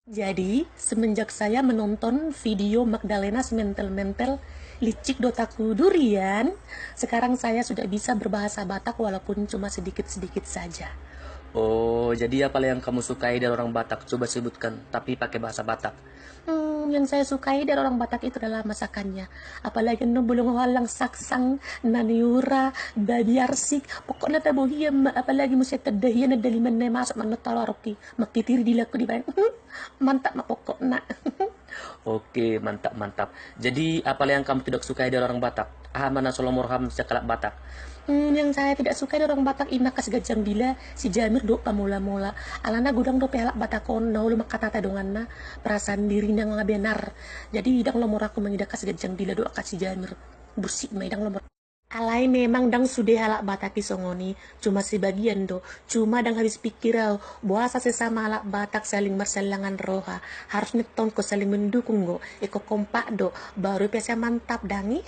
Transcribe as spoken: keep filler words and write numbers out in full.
Jadi, semenjak saya menonton video Magdalena si mentel-mentel, licik do otakku durian, sekarang saya sudah bisa berbahasa Batak walaupun cuma sedikit-sedikit saja. Oh, jadi apa yang kamu sukai dari orang Batak? Coba sebutkan, tapi pakai bahasa Batak. Hmm, yang saya sukai dari orang Batak itu adalah masakannya. Apalagi na bolong holan, saksang, na niura, babi arsik. Pokokna tabo hian ma, apalagi muse tanda hian, na daliman na masuk manonton, taruh roki. Makitiri di laku di baen. Mantap ma pokokna. Oke, mantap, mantap. Jadi, apa yang kamu tidak sukai dari orang Batak? Aha ma na so lomo roham sian halak Batak? Hmm, yang saya tidak sukai dari orang Batak i ma angka si ganjang dila, si jamir dohot pamola-mola. Alana godang dope halak Batak on na olo mangkatai donganna, perasaan dirina nga benar. Jadi, ndang lomo rohangku mangida angka si ganjang dila dohot angka si jamir. Bursik ma i, ndang lomo. Alai memang ndang sude halak Batak i songon i, cuma sebagian do. Cuma ndang habis pikir au, boasa sesama halak Batak saling marsilangan roha. Harusna tongko saling mendukung do, ingkon kompak do, baru pe asa mantap, ndang i?